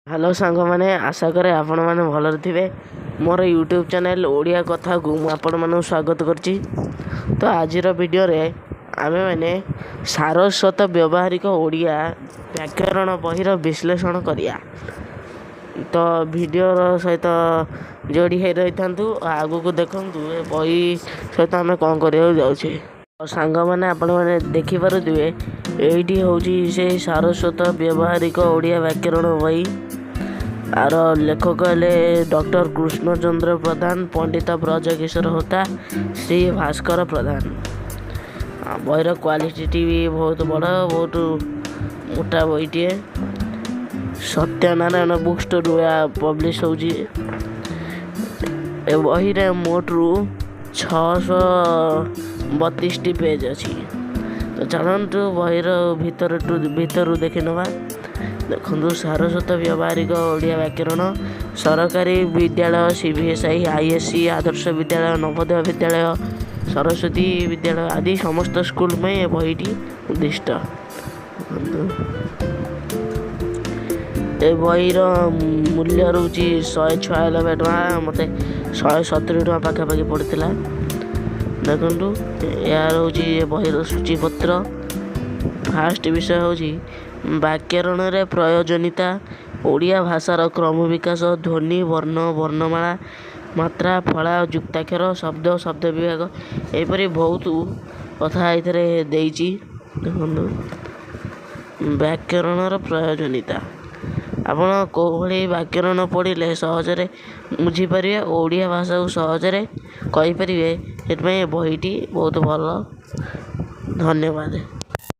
Hello ସାଙ୍ଗମାନେ, ଆଶା କରେ ଆପଣମାନେ ଭଲରେ ଥିବେ। ମୋର ୟୁଟ୍ୟୁବ୍ ଚ୍ୟାନେଲ୍ ଓଡ଼ିଆ କଥାକୁ ମୁଁ ଆପଣମାନଙ୍କୁ ସ୍ୱାଗତ କରୁଛି। ତ ଆଜିର ଭିଡ଼ିଓରେ ଆମେମାନେ ସାରସ୍ୱତ ବ୍ୟବହାରିକ ଓଡ଼ିଆ ବ୍ୟାକରଣ ବହିର ବିଶ୍ଳେଷଣ କରିବା। ତ ଭିଡ଼ିଓର ସହିତ ଯୋଡ଼ି ହେଇ ରହିଥାନ୍ତୁ, ଆଗକୁ ଦେଖନ୍ତୁ ଏ ବହି ସହିତ ଆମେ କ'ଣ କରିବାକୁ ଯାଉଛେ। ସାଙ୍ଗମାନେ, ଆପଣମାନେ ଦେଖିପାରୁଥିବେ, ଏଇଠି ହେଉଛି ସେଇ ସାରସ୍ୱତ ବ୍ୟବହାରିକ ଓଡ଼ିଆ ବ୍ୟାକରଣ ବହି। ଆର ଲେଖକ ହେଲେ ଡକ୍ଟର କୃଷ୍ଣଚନ୍ଦ୍ର ପ୍ରଧାନ, ପଣ୍ଡିତ ବ୍ରଜକିଶୋର ହୋତା, ଶ୍ରୀ ଭାସ୍କର ପ୍ରଧାନ। ବହିର କ୍ୱାଲିଟି ବି ବହୁତ ବଡ଼, ବହୁତ ମୋଟା ବହିଟିଏ। ସତ୍ୟନାରାୟଣ ବୁକ୍ ଷ୍ଟୋରରୁ ଏହା ପବ୍ଲିଶ ହେଉଛି। ଏ ବହିରେ ମୋଟରୁ 632ଟି ପେଜ୍ ଅଛି। ତ ଚାଲନ୍ତୁ ବହିର ଭିତରୁ ଦେଖିନେବା। ଦେଖନ୍ତୁ, ସାରସ୍ୱତ ବ୍ୟବହାରିକ ଓଡ଼ିଆ ବ୍ୟାକରଣ ସରକାରୀ ବିଦ୍ୟାଳୟ, CBSE, ISC, ଆଦର୍ଶ ବିଦ୍ୟାଳୟ, ନବୋଦୟ ବିଦ୍ୟାଳୟ, ସରସ୍ୱତୀ ବିଦ୍ୟାଳୟ ଆଦି ସମସ୍ତ ସ୍କୁଲ ପାଇଁ ଏ ବହିଟି ଉଦ୍ଦିଷ୍ଟ। ଦେଖନ୍ତୁ, ଏ ବହିର ମୂଲ୍ୟ ରହୁଛି 196 ଟଙ୍କା। ମୋତେ 170 ଟଙ୍କା ପାଖାପାଖି ପଡ଼ିଥିଲା। ଦେଖନ୍ତୁ, ଏହା ରହୁଛି ଏ ବହିର ସୂଚୀପତ୍ର। ଫାଷ୍ଟ ବିଷୟ ହେଉଛି ବ୍ୟାକରଣରେ ପ୍ରୟୋଜନୀୟତା, ଓଡ଼ିଆ ଭାଷାର କ୍ରମ ବିକାଶ, ଧ୍ୱନି, ବର୍ଣ୍ଣ, ବର୍ଣ୍ଣମାଳା, ମାତ୍ରା, ଫଳା, ଯୁକ୍ତାକ୍ଷର, ଶବ୍ଦ, ଶବ୍ଦ ବିଭାଗ, ଏହିପରି ବହୁତ କଥା ଏଥିରେ ଦେଇଛି। ଦେଖନ୍ତୁ, ବ୍ୟାକରଣର ପ୍ରୟୋଜନୀୟତା, ଆପଣ କେଉଁଭଳି ବ୍ୟାକରଣ ପଢ଼ିଲେ ସହଜରେ ବୁଝିପାରିବେ, ଓଡ଼ିଆ ଭାଷାକୁ ସହଜରେ କହିପାରିବେ, ସେଥିପାଇଁ ଏ ବହିଟି ବହୁତ ଭଲ। ଧନ୍ୟବାଦ।